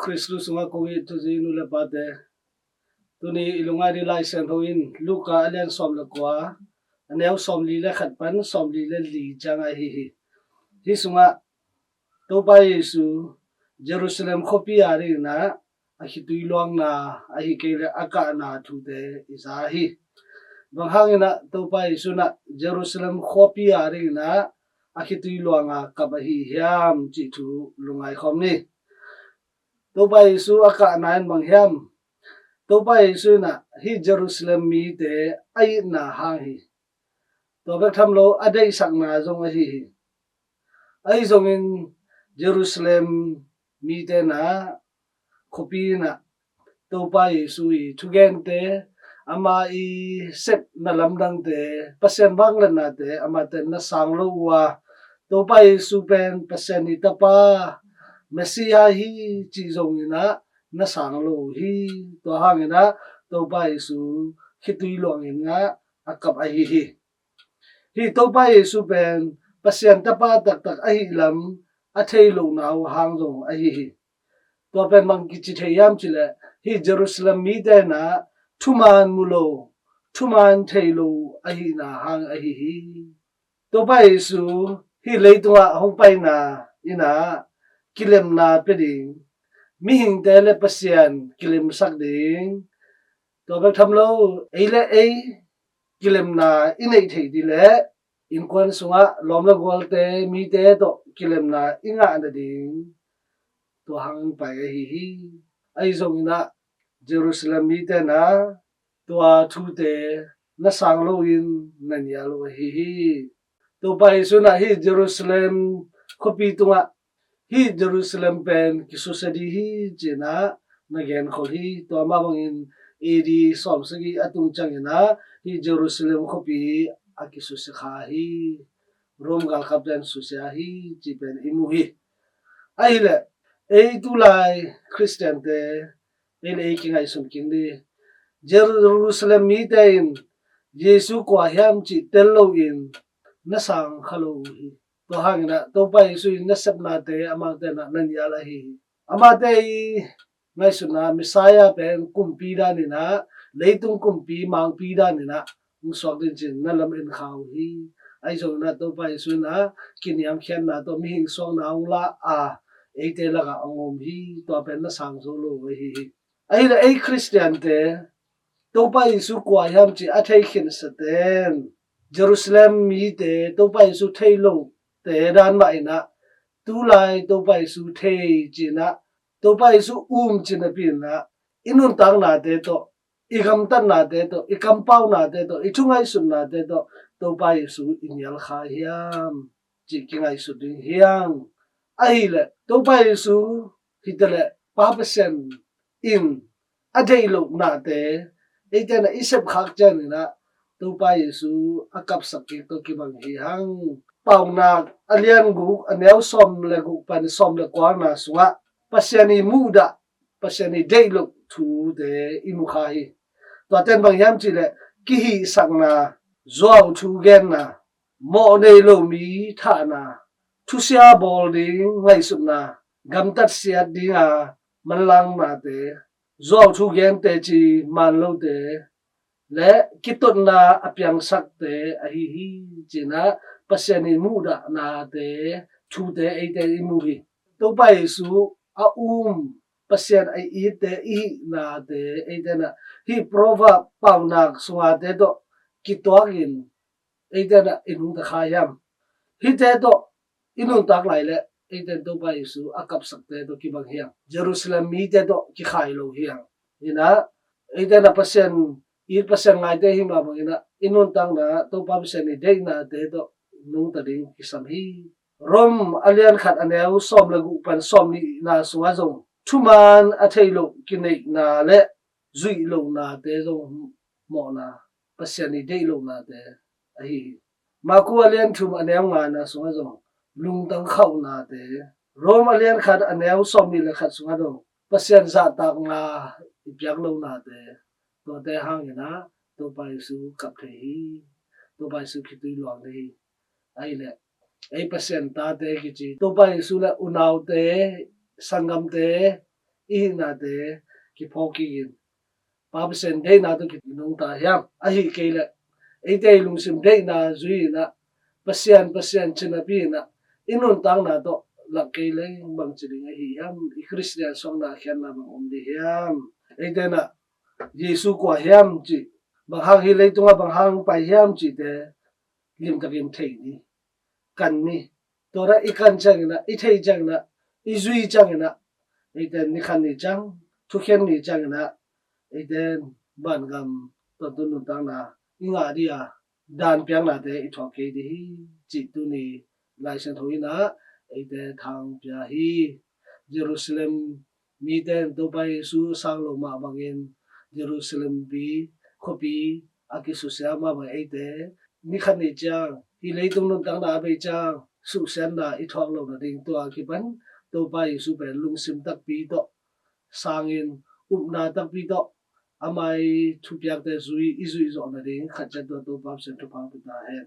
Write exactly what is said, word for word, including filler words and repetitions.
Khristu sungah kong it thuzi nu le pate, tuni i lungai ding Lai Siangtho in Luka a lian sawm le kua, a neu sawm li le khat pan sawm li le li ciang ahi hi. Hi sungah Topa Jesu Jerusalem khuapi a dingin ah a khitui luangna, ahi kei le a kahna thute i za hi. Bang hangin ah Topa Jesu in ah Jerusalem khuapi a dingin ah a khitui luanga kap ahi hiam cih thu lungngai khawm ni. Topa Jesu a kahna in bang hiam? Topa Jesu in ah hih Jerusalem mite a itna hang hi. Tua bek tham lo, a deihsakna zong ahi hi. Ahi zongin Jerusalem mite in ah khuapi in ah Topa Jesu i thugente, ama i sepna lamdangte, Pasian vangliatnate amate na sang lo uh a, Topa Jesu pen Pasian i tapa, Messiah hi cih zongin ah na sang lo uh hi. Tua hangin ah Topa Jesu khitui luangin ah a kap ahi hi. Hih Topa Jesu pen Pasian tapa taktak ahih lam a thei lohna uh hang zong ahi hi. Tua pen bang kici thei hiam cih leh, hih Jerusalem mite in ah thuman mu lo, thuman thei lo ahihna hang ahi hi. Topa Jesu hih leitungah hong paina in ah kilemna pia ding, mihingte le Pasian kilemsak ding, tua bek tham lo, ei le ei kilemna i neih theih ding le innkuan sungah lawm le gualte, mite tawh kilemna i ngah nading, tua hang pai ahi hi. Ahi zongin ah Jerusalem mite in ah tua thute na sang loin na nial uh ahi hi. Topa Jesu in ah hih Jerusalem khuapi tungah hih Jerusalem pen kisusia ding hi ci-in ah na genkhol hi. Tua mah bangin A D sawmsagih a tung ciangin ah hih Jerusalem khuapi a kisusia kha hi. Rome galkapte in susia hi cih pen i mu hi. Ahih leh ei tulai Khristiante, ei le ei kingaihsun kik ni. Jerusalem mite in Jesu kua hiam cih tel loin na sang kha lo uh hi. Tua hangin ah Topa Jesu in na sepnate amate in ah na nial ahi hi. Amate i ngaihsutna Messiah pen kumpi danin ah, leitung kumpi mangpi danin ah hong suak ding ci-in na lam en kha uh hi. Ahi zongin ah Topa Jesu in ah kiniamkhiatna tawh mihing suakna hong la a, eite lakah hong om hi. Tua pen na sang zo lo uh ahi hi. Ahih leh ei Khristiante Topa Jesu kua hiam cih a thei khinsa ten, Jerusalem mite Topa Jesu thei lote dan mah in ah, tulai Topa Jesu thei ci-in ah, Topa Jesu um cih napi in ah, i nuntaknate tawh, i gamtatnate tawh, i kampaunate tawh, i thungaihsutnate tawh Topa Jesu i nial kha hiam cih kingaihsut ding hi hang. Ahih leh Topa Jesu hi ta leh Pa Pasian in a deih lohnate eite in ah i sepkhak ciangin ah Topa Jesu a kapsak kik tawh kibang hi hang. Paunak a lian guk, a neu sawm le guk pan sawm le kuana sungah Pasian i muhdah, Pasian i deih loh thute i mu kha hi. Tuate in bang hiam cih leh, kihihsakna, zuau thu genna, mawh nei lo mi thahna, thusia bawl ding ngaihsutna, gamtat siat dinga manlangnate, zuau thu gen teci man lote, le kitotna a piangsakte ahi hi, ci-in ah Pasian i muhdahnate thute eite i mu hi. Topa Jesu a um, Pasian a itte i hihnate eite in ah hih Proverb, Paunak sungate tawh kituakin eite in ah i nungta kha hiam? Hihte tawh i nuntak lai leh eite in Topa Jesu a kapsakte tawh kibang hi hang. Jerusalem mite tawh kikhai lo hi hang. Hi in ah eite in ah Pasian it, Pasian ngaite hi mah bangin ah i nuntakna Topa Pasian i deihnate tawh nungta ding kisam hi. Rom a lian khat, a neu sawm le guk pan sawm nihna sungah zong thuman a thei loh kineihna le zuih lohnate zong mawhna, Pasian i deih lohnate ahi hi. Marku a lian thum, a neu ngana sungah zong lungtang khauhnate, Rom a lian khat, a neu sawm nih le khat sungah zong Pasian zahtakna i piak lohnate, tuate hangin ah Topa Jesu kap thei hi. Topa Jesu khitui luang thei hi. Ahih leh ei Pasian tate kici, Topa Jesu le unaute, sanggamte, i hihnate kiphawk kik in, Pa Pasian deihna tawh kinungta hiam? Ahi kei leh eite i lungsim deihna zui in ah, Pasian, Pasian ci napi in ah i nuntakna tawh lak kei leng bangci ding ahi hiam? I Khristian suahna khiatna bang om ding hiam? Eite in ah Jesu kua hiam cih, bang hang hih leitungah bang hang pai hiam cihte limtakin thei ni, kan ni. Tua dah i kan ciangin ah, i theih ciangin ah, i zui ciangin ah, eite in ni khat ni ciang, thukhen ni ciangin ah, eite in vangam tawntung nuntakna i ngah ding a, dan piaknate i thuak kei ding hi, cih tuni Lai Siangtho in ah eite thang pia hi. Jerusalem mite in Topa Jesu sang lo mah bangin Jerusalem pi, khuapi a kisusia mah bang eite ni khat ni ciang, hih leitung nuntakna a bei ciang suhsiatna i thuak loh nading, tua a kipan Topa Jesu pen lungsim takpi tawh sangin, upna takpi tawh ama i thupiakte zui, i zuih zawh nading khat ciat tua Topa Pasian thupha pia ta hen.